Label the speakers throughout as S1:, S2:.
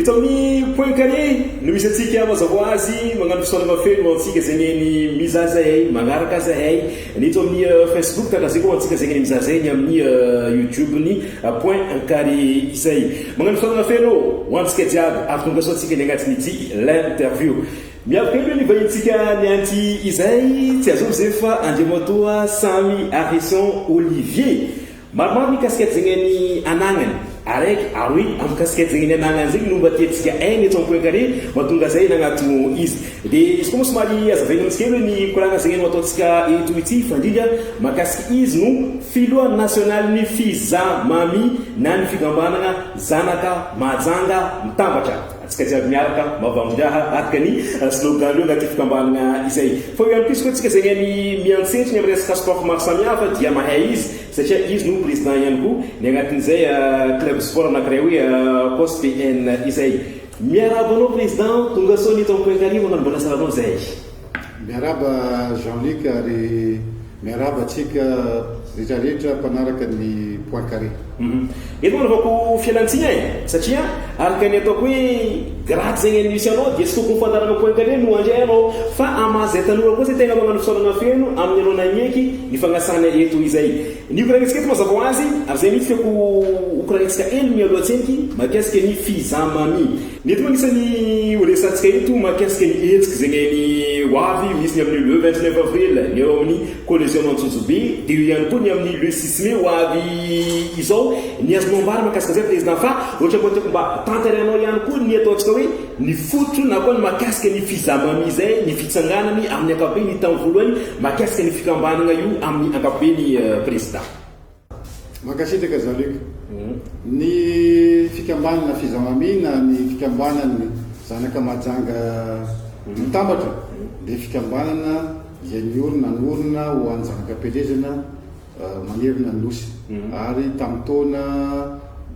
S1: Eto amin'ny Point Carré no misy antsika mazava ho azy magnano fisaorana feno ho antsika zegny ny mizaha zahay, magnaraka zahay ny eto amin'ny Facebook tahaka zay koa ho antsika zegny ny mizaha zahay ny amin'ny YouTube ny Point Carré izay. Magnano fisaorana feno ho antsika jiaby ary tonga soa antsika ny agnatin'ity l'interview. Miavaka aloha ny vahintsika nianty izay tsy azovy zay fa Andriamatoa Samy Harrison Olivier. Maromaro ny casquette zegny ny anagnany, araiky, aroy am casquette zegny ny anagnany zegny no mba tiantsika hainy eto am point carré mahatonga zay nagnatogno izy. De izy koa moa somary azavaigny amintsika hely hoe ny koragna zegny no ataontsika eto ity fa indrindra mahakasika izy no filoha nasionalin'ny Fizamami na ny fikambanagna zanaka Mahajanga mitambatra. Antsika jiaby miaraka mavamdraha araka ny slogan reo anaty fikambanana izay. Fa eo ihany koa izy koa tsika zegny any miantsentriny am resaka sport maro samihafa dia mahay izy satria izy no président ihany koa ny agnatin'izay club sport anakiray hoe cos PN izay. Miarahaba anao président, tonga soa ny eto am Point Carré magnano bonne saranao zay.
S2: Miarahaba Jean Luc ary miarahaba antsika rehetra rehetra mpanaraka ny Point Carré.
S1: Eto moa anaovako fialantsiny e, satria araka ny ataoko hoe grade zegny misy anao dia tsy tokony fantarana Point Carré no handray anao fa amaha zay tanora koa zay tegna magnano fisaorana feno amin'ny anao nagneky ny fagnasana eto izay. Ny hokoragnitsika eto mazava ho azy ary zay mihitsy tiako hokoragnitsika hely mialoha tseniky mahakasika ny Fizamami. Ny eto moa anisan'ny ho resahantsika eto mahakasika ny hetsiky zegny ny ho avy, misy ny amin'ny le 29 avril ny eo amin'ny Coliseum Antsonjobe, dia eo ihany koa ny amin'ny le 6 mai ho avy izao. Ny azonao ambara mahakasika an'izay Président fa ohatra mba tiako mba tantarainao ihany koa ny ataontsika hoe ny fototro na koa ny mahakasika ny Fizamami izay, ny fitsanganany amin'ny ankapobeny tamin'ny voalohany mahakasika ny fikambanana io amin'ny ankapobeny Président.
S2: Mankasitraka Jean Luc. Ny fikambanana Fizamami na ny fikambanan'ny zanaka Mahajanga mitambatra dia fikambanana izay niorina nanorina ho an'ny zanaka am-pielezana manerana ny Nosy ary tamin'ny taona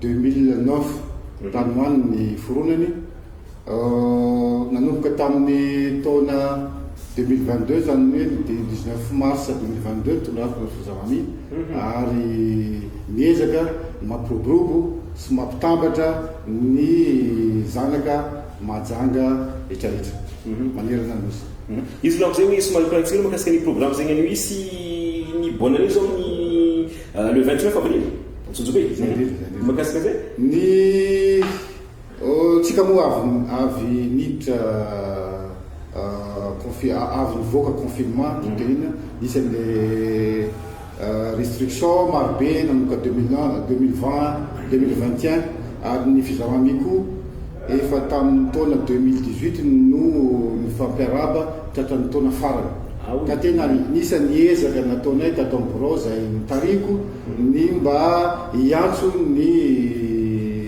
S2: 2009 tany ho any ny fironany. Nanomboka tamin'ny taona 2022, izany hoe ny 19 mars 2022 nitondrako ny Fizamami ary miezaka ny mampiroborobo sy mampitambatra ny zanaka Mahajanga rehetrarehetra manerana ny Nosy.
S1: Izy manko zegny somary koragnitsika mahakasika ny programme zegny anio hisy ny bonne année zao ny le 29 avril Antsonjombe,
S2: Zay indrindra, zay indrindra.
S1: Mahakasika zay?
S2: Ny Tsika moa avy avy niditra confi avy nivoaka confinement tiako tenenina, nisy an'le restriction marobe nanomboka 2001, 2020, 2021 ary ny fizarami koa efa tamin'ny taona 2018 no nifampiarahaba tratran'ny taona farany. Ka tena anisan'ny ezaka nataonay tato amin'ny birao izay notarihiko ny mba hiantso ny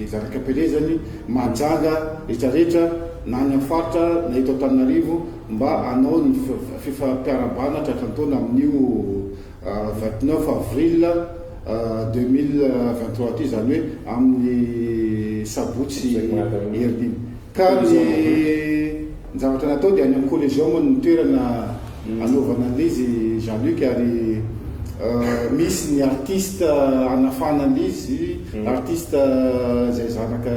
S2: zanak'Ampielezany Mahajanga rehetrarehetra na any amin'ny faritra na eto Antananarivo mba hanao ny fifampiarahabana tratran'ny taona amin'io 29 avril 2023 ity, izany hoe amin'ny sabotsy heriny iny. Ka ny ny zavatra natao dia any amin'ny Collégium no toerana anaovana an'ilay izy Jean Luc ary misy ny artiste hanafana an'ilay izy, artiste izay zanaka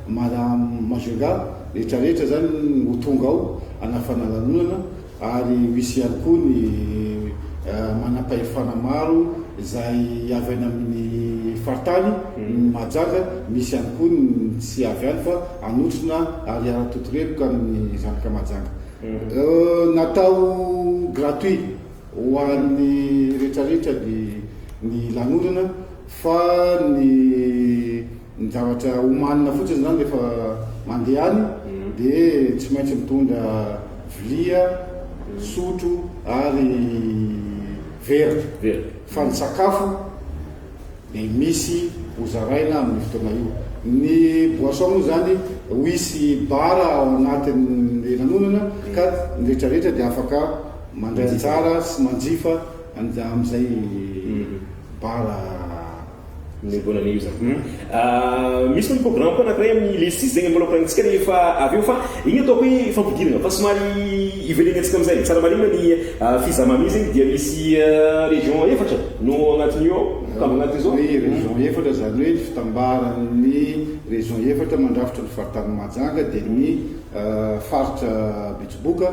S2: Majunga rehetrarehetra izany ho tonga ao hanafana lanonana. Ary misy ihany koa ny manampahefana maro izay avy any amin'ny faritany Mahajanga, misy ihany koa ny tsy avy any fa hanotrona ary hiara-totoreloka amin'ny zanaka Mahajanga. Natao gratuit ho an'ny rehetrarehetra ny lanonana fa ny Ny zavatra omanina fotsiny zany rehefa mandeha any dia tsy maintsy mitondra vilia, sotro ary vera. Fa ny sakafo dia misy ho zaraina amin'io fotoana io. Ny boisson moa zany ho hisy bar ao anatin'ny lanonana ka ny rehetra rehetra dia afaka mandray anjara sy manjifa amin'izay bar.
S1: Ny bonne année io zany. Misy moa ny programme koa anakiray amin'ny le six zegny mbola koragnitsika rehefa avy eo fa igny ataoko hoe fampidirana fa somary iverenantsika amizay. Tsara marihina ny Fizamami zegny dia misy région efatra no agnatin'io ao, mitambagna agnatin'izao.
S2: Ny région efatra zany hoe ny fitambaran'ny région efatra mandrafitra ny faritany Mahajanga dia ny faritra Betsiboka,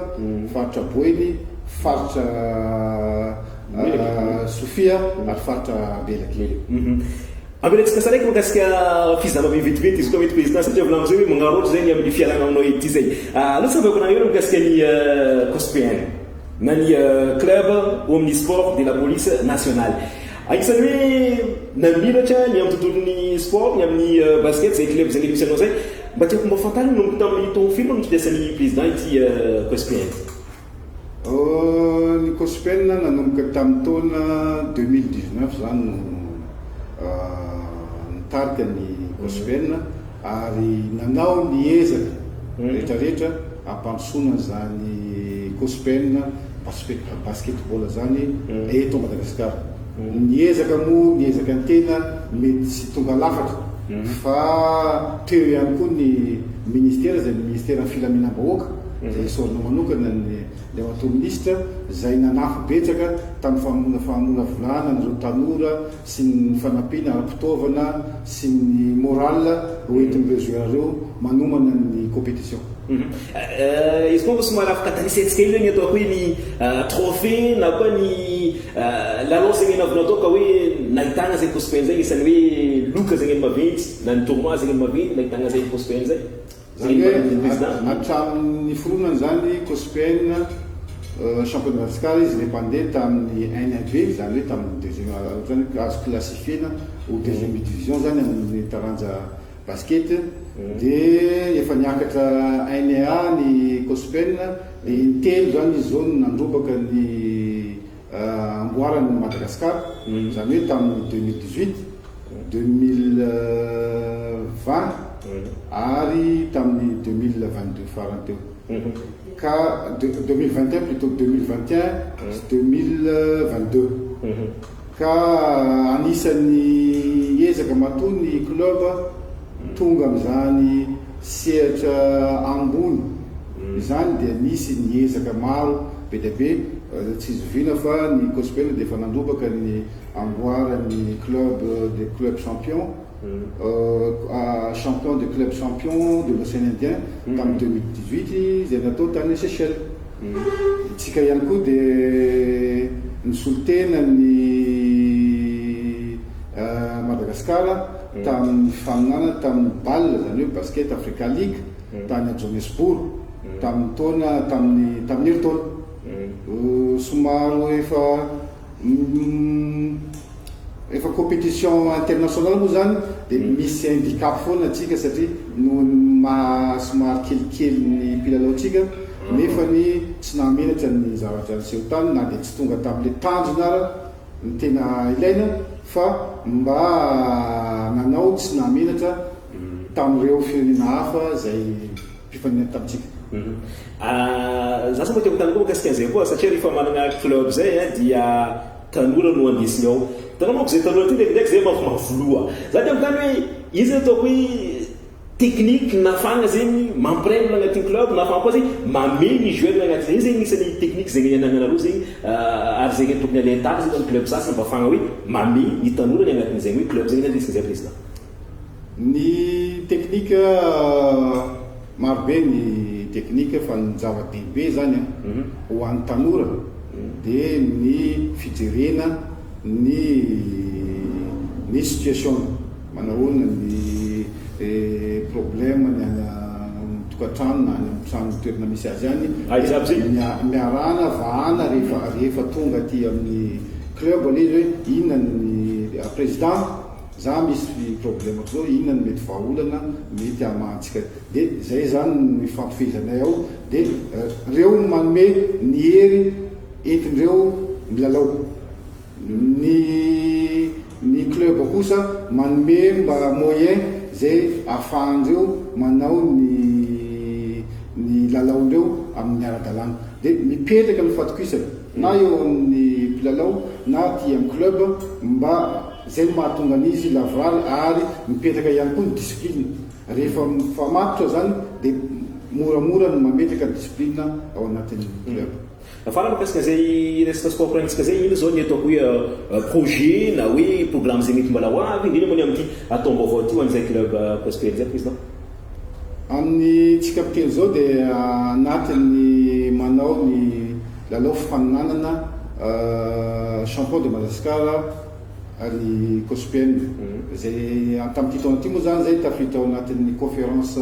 S2: faritra Boeny, faritra Sofia ary faritra Melaky.
S1: Avelantsika saraiky mikasika fizarana vetivety izy koa mety président satria volaniko zay hoe magnaraotra zay ny amin'ny fialana aminao ety zay. Aleo tsy avako anareo mikasika ny COSPN na ny club omnisport de la police nationale. Anisan'ny hoe namiratra ny amin'ny tontolon'ny sport, ny amin'ny basket zay club zay misy anao zay. Mba tiako mba fantarina nanomboka tamin'ny taona firy moa no nifandraisan'ny président ity COSPN ity?
S2: Ny Cospen nanomboka tamin'ny taona 2019 zany no nitarika ny Cospen ary nanao ny ezaka rehetrarehetra hampandrosoana an'izany Cospen basketball zany eto Madagasikara. Ny ezaka moa ny ezaka ny tena mety tsy tonga lafatra fa teo ihany koa ny ministera izay ny ministeran'ny filaminam-bahoaka izay isaorana manokana ny Andriamatoa Minisitra izay nanafy betsaka tamin'ny famonoana famolavolana an'ireo tanora sy ny fanampiana ara-pitaovana sy ny moral hoentin'ireo joueurs ireo manomana ny compétition.
S1: Izy koa somary afaka tanisaintsika eo ny ataoko hoe ny trophée na koa ny lalao zegny navy natao ka hoe nahitana zay Cospen zay anisan'ny hoe loka zegny ny maventy na ny tournoi zegny ny maventy nahitana zay Cospen zay.
S2: Zany hoe hatramin'ny niforonany zany Cospen champion de Madagascar izy rehefa handeha tamin'ny 1B zany hoe tamin'ny deuxième ohatrany hoe azo classifier-na ho deuxième division zany amin'ny taranja basket dia efa niakatra 1A ny Cospen dia intelo zany izy zao no nandrobaka ny amboaran'i Madagascar zany hoe tamin'ny 2018, 2020 ary tamin'ny 2022 farany teo ka 2021 plutôt, 2021 sy 2022 ka anisan'ny ezaka matoa ny club tonga amin'izany sehatra ambony izany dia nisy ny ezaka maro be dia be. Tsy zoviana fa ny Cospen dia efa nandrobaka ny amboaran'ny club des clubs champions, champion des clubs champions de l'Océan Indien tamin'ny 2018 izay natao tany Seychelles. Isika ihany koa dia nisolo tena ny Madagasikara tamin'ny fifaninanana tamin'ny BAL, izany hoe Basket Africa League, tany Johannesburg tamin'ny taona tamin'ny tamin'ny herintaona. Somary efa efa compétition internationale moa zany dia misy handicap foana antsika satria noho ny maha somary kelikely ny mpilalaontsika nefa ny tsy nahamenatra ny zavatra niseho tany na dia tsy tonga tamin'ilay tanjona ara ny tena ilaina fa mba nanao tsy nahamenatra tamin'ireo firenena hafa izay mpifaninana tamintsika.
S1: Za sao mba te hanontany koa mikasika an'izay koa satria rehefa manana club zay dia tanora no andesiny ao. Hitanao manko zay tanora ty ndraikindraiky zay mafimafy loha. Za te hanontany hoe iza no ataoko hoe technique nahafahana zegny mampiray olona agnatin'ny club, nahafahana koa zegny mamehy ny jeune agnatin'izay. Io zegny agnisan'ny technique zegny anagnanareo zegny ary zegny tokony alain-tahaka zegny amin'ny club sasany mba ahafahana hoe mamehy ny tanora ny agnatin'izegny hoe club zegny andesiny zay président.
S2: Ny technique, marobe ny technique fa ny zava-dehibe zany an, ho an'ny tanora dia ny fijerena ny ny situation-ny, manahoana ny problème ny any amin'ny tokantrano na any amin'ny trano toerana misy azy any, dia miarahana vahana rehefa rehefa tonga aty amin'ny club ilay izy hoe inona ny président, Za misy problème zao inona no mety vahaolana mety hamahantsika de zay zany no ifampifehezanay ao de reo no manome ny hery entindreo milalao ny ny club kosa manome mba moyen zay ahafahandreo manao ny ny lalaondreo amin'ny ara-dalàna de mipetraka ny fatokisana na eo amin'ny mpilalao na aty amin'ny club mba. Izay no mahatonga an'izy lavorary ary mipetraka ihany koa ny discipline. Rehefa mifamatotra izany dia moramora ny mametraka ny discipline ao anatin'ny club.
S1: Farany mikasika izay resaka sport koragnitsika izay, inona izao ny ataoko hoe projet na hoe programme izay mety mbola ho avy, indrindra moa ny amin'ity taom-baovao ity ho an'izay club COSPN izay Président?
S2: Amin'ny tsika miteny izao dia anatin'ny manao ny lalao fifaninanana Champion de Madagascar ny COSPN izay tamin'ity taona ity moa izany izay tafiditra ao anatin'ny conférence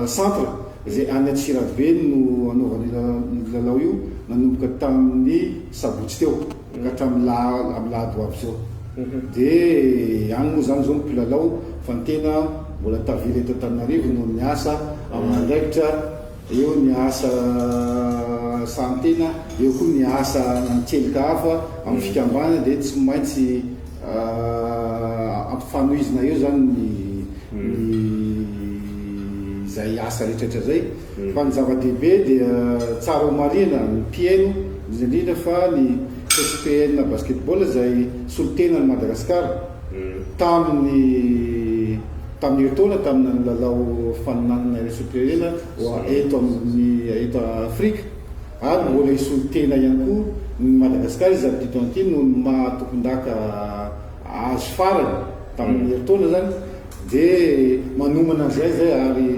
S2: Centre izay any Antsirabe no hanaovana io lalao io nanomboka tamin'ny sabotsy teo ka hatramin'ny amin'ny lahady ho avy izao. Dia any moa izany izao ny mpilalao fa ny tena mbola tavela eto Antananarivo noho ny asa aman'andraikitra, eo ny asa sahan-tena, eo koa ny asa an-tselika hafa amin'ny fikambanana dia tsy maintsy Ampifanohizina eo zany ny ny izay asa rehetrarehetra zay fa ny zava-dehibe dia tsara ho marihina ny mpihaino indrindra indrindra fa ny CSPN basketball izay solontena an'i Madagasikara tamin'ny tamin'ny herintaona tamin'ny lalao faninanana iraisam-pirenena ho eto amin'ny eto Afrika ary mbola hisolo tena ihany koa ny Madagasikara izy amin'ity taona ity noho ny maha tompondaka azy farany tamin'ny herintaona izany dia manomana an'izay izay ary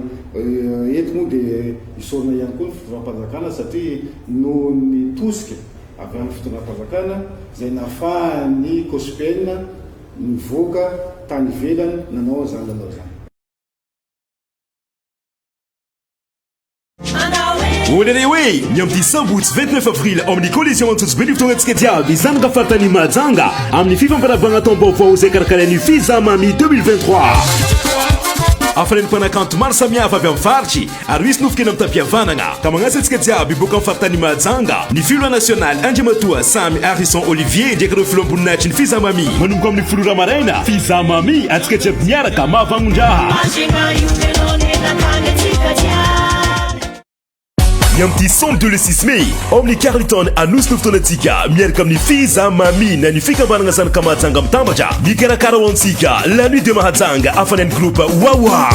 S2: eto moa dia isaorana ihany koa ny fitondram-panjakana satria noho ny tosika avy amin'ny fitondram-panjakana izay nahafahan'ny COSPN nivoaka tany ivelany nanao an'izany lalao izany.
S1: Olere hoe ny amin'ity sabotsy 29 avril ao amin'ny Coliseum Antsonjombe ny fotoanantsika jiaby zanaka faritany Mahajanga amin'ny fifampiarahabana taom-baovao izay karakarain'ny Fizamami 2023. Hafalian'ny mpanakanto maro samihafa avy amin'ny faritry ary misy nofon-kena mitam-pihavanana ka magnasa antsika jiaby boaka amin'ny faritany Mahajanga ny filoha nasionaly Andriamatoa Samy Harrison Olivier ndraiky ireo filoham-boninahitry ny Fizamami manomboka amin'ny 10 ora maraina. Fizamami antsika jiaby miaraka mahavagnon-draha. Ny amin'ity samedi le 6 mai ao amin'ny Carlton Anosy no fotoanantsika miaraka amin'ny Fiza Mami na ny fikambanana zanaka Mahajanga mitambatra mikarakara ho antsika la nuit de Mahajanga afanan'ny groupe Wawa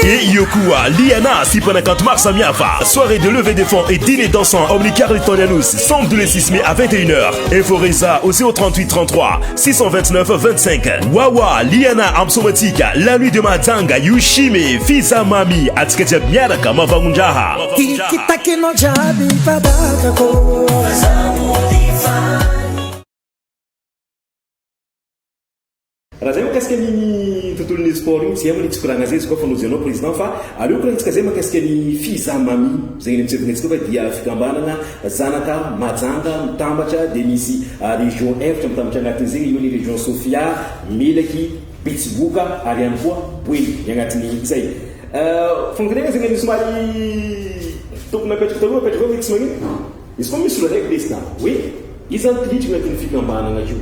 S1: et eo koa Liana sy mpanakanto maro samihafa soirée de levée de fonds et dîner dansant ao amin'ny Carlton Anosy samedi le 6 mai à 21h info Reza au 038 33 629 25 Wawa Liana ampisomantsika la nuit de Mahajanga Yoshime Fiza Mami atsika jiaby miaraka mavagnon-draha.
S3: Tikitakinao jiaby fadakako.
S1: Raha zay makasika an'iny tontolon'ny sport iny tsy hay moa ny tsy koragna zay izy koa fa nozy anao président fa aleo koragnitsika zay makasika ny Fiza Mami zay eny amin'ny tsika fa dia fikambanana zanaka Mahajanga mitambatra dia misy région efatra mitambatra agnatin'izay eo ny région Sofia, Melaky, Betsiboka ary ihany koa Boeny ny agnatin'izay. Fanontaniana zegny ny somary tokony napetraka taloha apetraka hoe tsy magnino. Izy koa misy olo araiky président hoe iza zany mpilitry agnatin'ny fikambanagna io.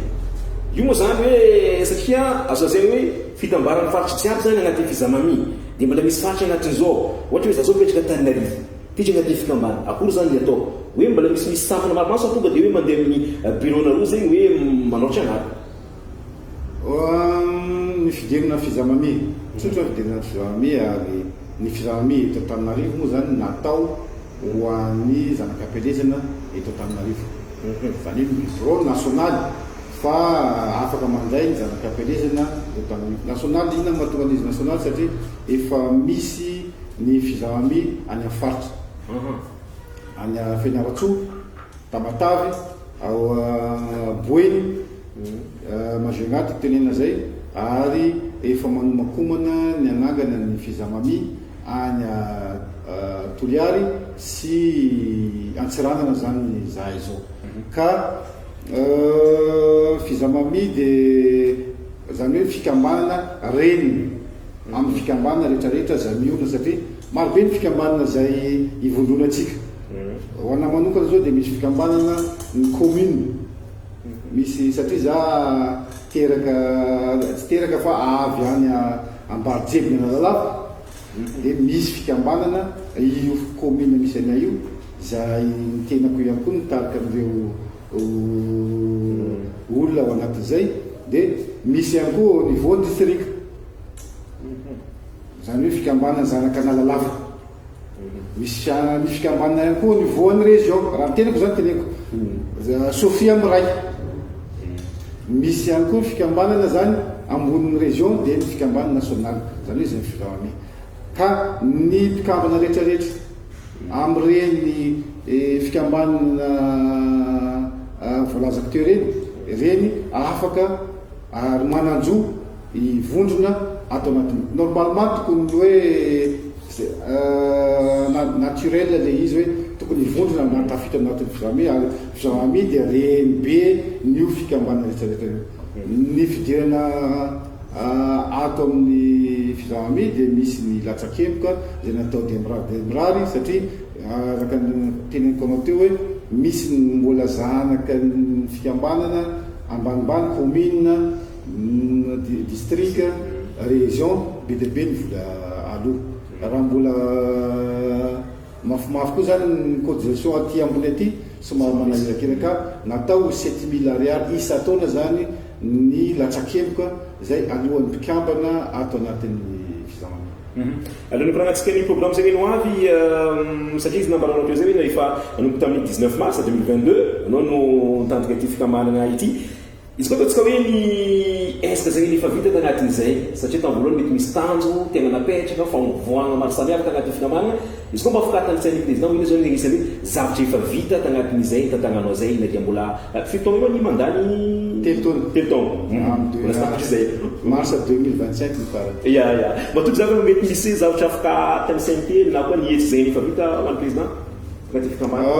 S1: Io moa zany hoe satria azo lazaina hoe fitambaran'ny faritry jiaby zany agnatin'ny Fizamami dia mbola misy faritra agnatin'izao. Ohatra hoe za zao mipetraka Antananarivo. Mpiditra agnatin'ny fikambanana. Akory zany ny atao? Hoe mbola misy misy sampana maromaro sa tonga dia hoe mandeha amin'ny bureau-nareo zegny hoe manaotra anareo?
S2: Ny fidirana Fizamami. Tsotra ny fidirana Fizamami ary ny Fizamami eto Antananarivo moa zany natao ho an'ny zanak'ampielezana eto Antananarivo. Izany hoe ny bureau nasionaly fa afaka mandray ny zanak'ampielezana eto Antananarivo. Nasionaly, inona no mahatonga an'izy nasionaly satria efa misy ny Fizamami any amin'ny faritra. Any Fianarantsoa, Tamatave, ao Boeny, Majunga tiako tenenina zay, ary efa manomakomana ny hanangana ny Fizamami any Toliary sy Antsiranana zany zahay zao. Ka Fizamami de zany hoe fikambanana reniny amin'ny fikambanana rehetrarehetra zay miorina satria marobe ny fikambanana zay ivondronantsika. Ho anah manokana zao de misy fikambanana ny commune misy satria za teraka tsy teraka fa avy any Ambarijebony Analalava de misy fikambanana io commune misy anay io zay ny tenako ihany koa nitarika an'ireo olona ao anatin'izay. Dia misy ihany koa au niveau district. Izany hoe fikambanana zanak'Analalava. Misy ny fikambanana ihany koa au niveau an'ny région. Raha ny tenako izany teneniko. Sofia miray. Misy ihany koa ny fikambanana izany ambonin'ny région dia ny fikambanana nationale. Izany hoe izay ny Ka ny mpikambana rehetrarehetra amin'ireny fikambanana voalazako teo ireny, ireny afaka ary manan-jo hivondrona ato anatin'ny. Normalement tokony hoe naturel ilay izy hoe tokony hivondrona na tafita anatin'ny Fizami ary Fizami dia renibe n'io fikambanana rehetrarehetra io. Ny fidirana Ato amin'ny Fizahami dia misy ny latsakemboka izay natao dia mirary dia mirary satria araka ny teneniko anao teo hoe misy ny mbola zanaka ny fikambanana ambanimbany, commune, district, région, be dia be ny vola aloa. Raha mbola mafimafy koa izany ny cotisation aty ambony aty somary manahirankirana ka natao ho 7000 ariary isan-taona izany ny latsakemboka izay alohan'ny mpikambana ato anatin'ny fizahana.
S1: Alohan'ny hikoragnantsika ny programme zegny no avy satria izy nambaranao teo zay hoe efa nanomboka tamin'ny 19 mars 2022 anao no nitandrika ity fikambanana ity. Izy koa ataontsika hoe ny ezaka zegny efa vita tagnatin'izay satria tamin'ny voalohany mety misy tanjo tegna napetraka, famovoahagna maro samihafa tagnatin'ny fikambanana. Izy koa mba afaka tanisain'ny président hoe ino zao ny agnisan'ny hoe zavatra efa vita tagnatin'izay nitantagnanao zay na dia mbola firy taogno aloha ny mandat ny
S2: Telo taona.
S1: Telo taogno. Mbola tsy tapitra izay.
S2: Mars 2025 ny farany.
S1: Ya ya. Matoky za fa mety misy zavatra afaka tanisainy kely na koa ny hetsika izay efa vita ho an'ny président agnatin'ny fikambanana.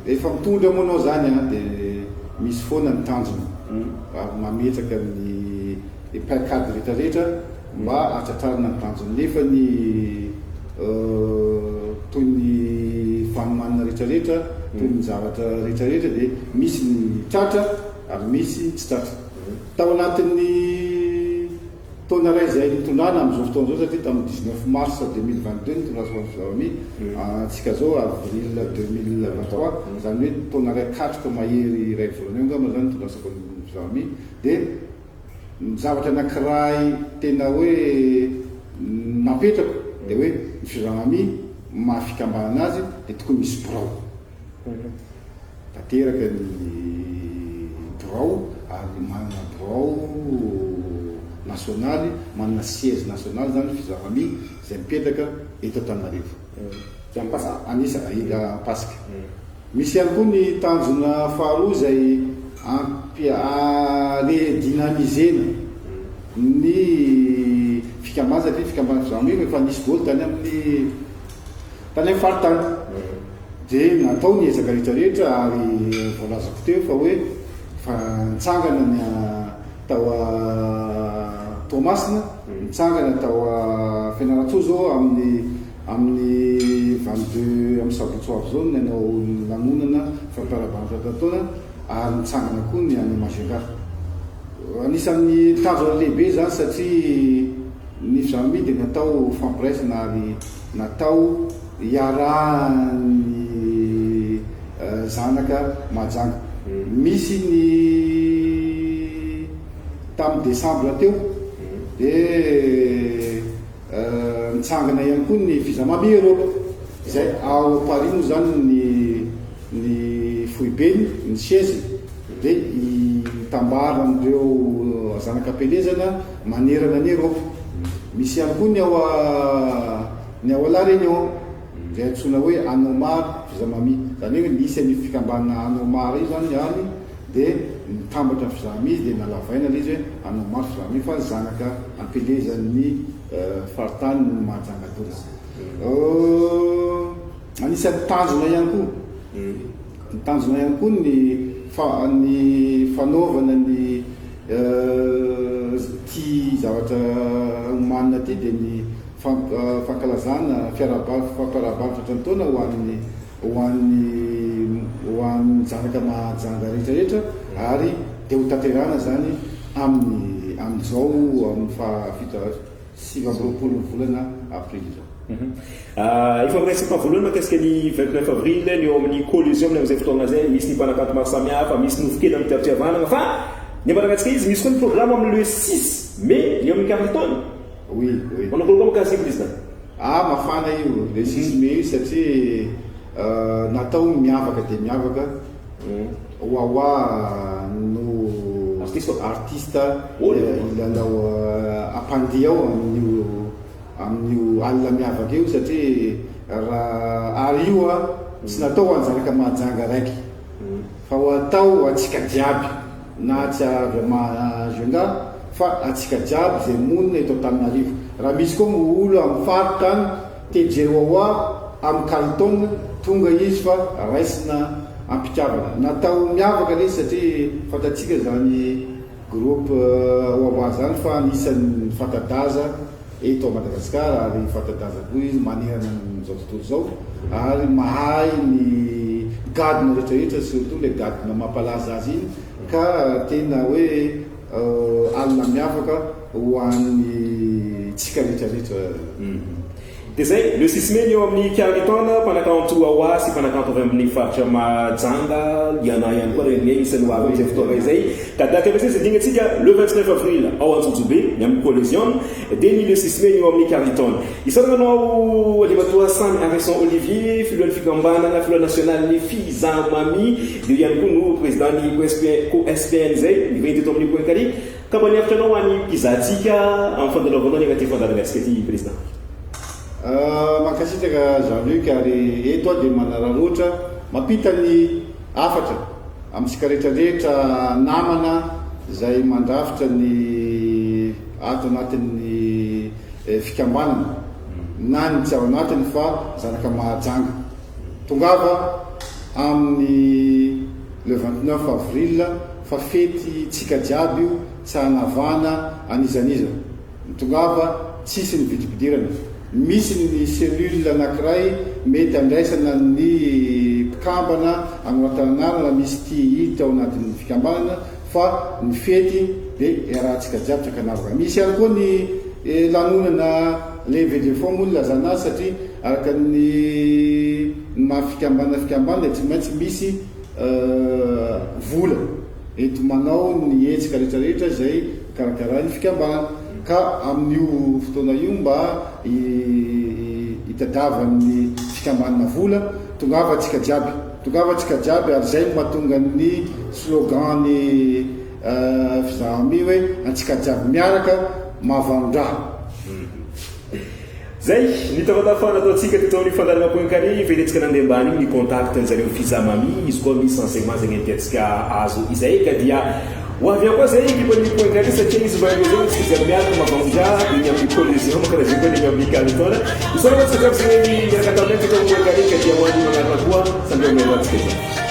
S2: Rehefa mitondra moa anao zany an dia misy foana ny tanjona ary mametraka ny paikady rehetra rehetra mba hatratrarana ny tanjona nefa ny toy ny fanomanana rehetra rehetra toy ny zavatra rehetra rehetra dia misy ny tratra ary misy tsy tratra. Tao anatin'ny taona iray izay nitondrana amin'izao fotoana izao satria tamin'ny 19 mars 2022 nitondrasako an'i Fizarami, antsika izao avril 2023, izany hoe taona iray katroka mahery iray volana eo angamba izany nitondrasako an'i Fizarami dia Ny zavatra anankiray tena hoe napetrako dia hoe ny Firamami maha fikambanana azy dia tokony misy birao. Tanteraka ny birao ary manana birao nasionaly, manana siège nasionaly izany ny Firamami izay mipetraka eto Antananarivo. Anisa, Ampasika. Misy ihany koa ny tanjona faharoa izay ampi-redynamiser-na ny fikambanana satria fikambanana fizahan-mira efa nisy daholo tany amin'ny tany amin'ny faritany. Dia natao ny ezaka rehetra rehetra ary voalazako teo fa hoe fa nitsangana ny tao Toamasina, nitsangana tao Fianarantsoa izao amin'ny Amin'ny 22 amin'ny sabotsy ho avy izao ny hanao lanonana fampiarahabana tatan-taona ary nitsangana koa ny any Majunga. Anisan'ny tanjona lehibe izany satria ny Fijami dia natao fampiraisana ary natao hiarahan'ny zanaka Mahajanga. Misy ny tamin'ny desambra teo dia Nitsangana ihany koa ny Fizamami Europe, izay ao Paris moa izany ny ny foibeny, ny siège-ny, dia itambaran'ireo zanak'Ampielezana manerana an'i Eropa. Misy ihany koa ny ao ny ao La Réunion, izay antsoina hoe Anomar Fizamami. Izany hoe nisy an'io fikambanana Anomar io izany any, dia nitambatra ny Fizamami dia nalavaina ilay izy hoe Anomar Fizamami fa zanaka Ampielezan'ny faritanin'i Mahajanga Dona. Anisan'ny tanjona ihany koa, ny tanjona ihany koa ny fa ny fanaovana ny ity zavatra omanina ity dia ny fankalazana fiarahabana fampiarahabana tratran'ny taona ho an'ny ho an'ny ho an'ny zanaka Mahajanga rehetra rehetra ary dia ho tanterahana izany amin'ny amin'izao amin'ny faha fito 29 ny volana aprily izao.
S1: Efa miresaka voalohany mahakasika ny 29 avril ny eo amin'ny Coliseum amin'izay fotoana izay, misy ny mpanakanto maro samihafa, misy nofo kely amin'ny fitiavanana fa. Ny ambarantsika izy, misy koa ny programme amin'ny le 6 mai ny amin'ny Carlton.
S2: Oui.
S1: Manao akory koa mikasika io, président?
S2: Ah, mafana io le 6 mai io satria natao miavaka dia miavaka. Wawa no
S1: artiste.
S2: Artiste.
S1: Oh,
S2: ilalao ampandihy ao amin'io alina miavaka io, satria raha ary io tsy natao ho an'ny zanaka Mahajanga raiky fa ho atao atsika jiaby, na tsy avy Mahajanga fa atsika jiaby zay monina eto Antananarivo. Raha misy koa mo olo amin'ny faritra any te hijery Wawa amin'ny Carlton, tonga izy fa raisina ampitiavana. Natao miavaka le izy satria fantatsika zany groupe Wawa zany fa anisan'ny fanta-daza eto Madagasikara, ary fanta-daza koa izy manerana an'izao tontolo izao, ary mahay ny gadona rehetrarehetra, surtout le gadona mampalaza azy iny, ka tena hoe alina miavaka ho an'ny tsika rehetrarehetra.
S1: Dia zay, le 6 mai ny eo amin'ny Carlton, mpanakanto Wawa sy mpanakanto avy amin'ny faritra Mahajanga, Liana ihany koa reny isan'ny ho avy amin'izay fotoana izay. Ka daty ampiasaina izay dingantsika le 29 avril ao Antsonjobe ny amin'ny Coliseum, dia ny le 6 mai ny eo amin'ny Carlton. Isaorana anao Andriamatoa Samy Harrison Olivier, filohan'ny fikambanana, filoha nasionalin'ny Fizamami, dia io ihany koa no président ny COSPN izay, nivahiny teto amin'ny Point Carré. Ka mba niavotra anao ho an'ny mpizahantsika amin'ny fandalovanao ny agnatin'ny fandaharanantsika ity, Président.
S2: Mankasitraka Jean Luc, ary eto aho dia manararaotra mampita ny hafatra amintsika rehetrarehetra namana izay mandrafitra ny ato anatin'ny fikambanana na ny tsy ao anatiny fa zanaka Mahajanga. Tongava amin'ny le 29 avril fa fety tsika jiaby io, tsy hanavahana an'izaniza. Tongava, tsisy ny vidim-pidirana. Misy ny cellule anankiray mety andraisana ny mpikambana anoratana anarana misy tia hiditra ao anatin'ny fikambanana fa ny fety dia iarahantsika jiaby tsy ankanavaka. Misy ihany koa ny lanonana levée de fonds moa no ilazana azy satria araka ny maha fikambanana fikambanana dia tsy maintsy misy vola enti-manao ny hetsika rehetrarehetra izay karakarain'ny fikambanana, ka amin'io fotoana io mba hitadiavan'ny fikambanana vola, tongava antsika jiaby, tongava antsika jiaby, ary izay no mahatonga ny slogan-ny Fizahami hoe antsika jiaby miaraka mahavanon-draha.
S1: Zay ny tafatafa nataontsika teto amin'ny fandaharana Point Carré, verentsika nandeha ambany iny ny contact ny zareo Fizamami, izy koa misy renseignement zegny tiantsika azo izay ka dia ho avy ao koa zay ekipan'ny Point Carré satria izy mba ireo zao antsika jiaby miaraka mavamondra eny amin'ny Coliseum karaha zay koa ny eny amin'ny Carlton. Isaorana antsika jiaby zegny niaraka taminay teto amin'ny Point Carré ka dia ho an'ny magnaraka koa samby ao mialoha antsika jiaby.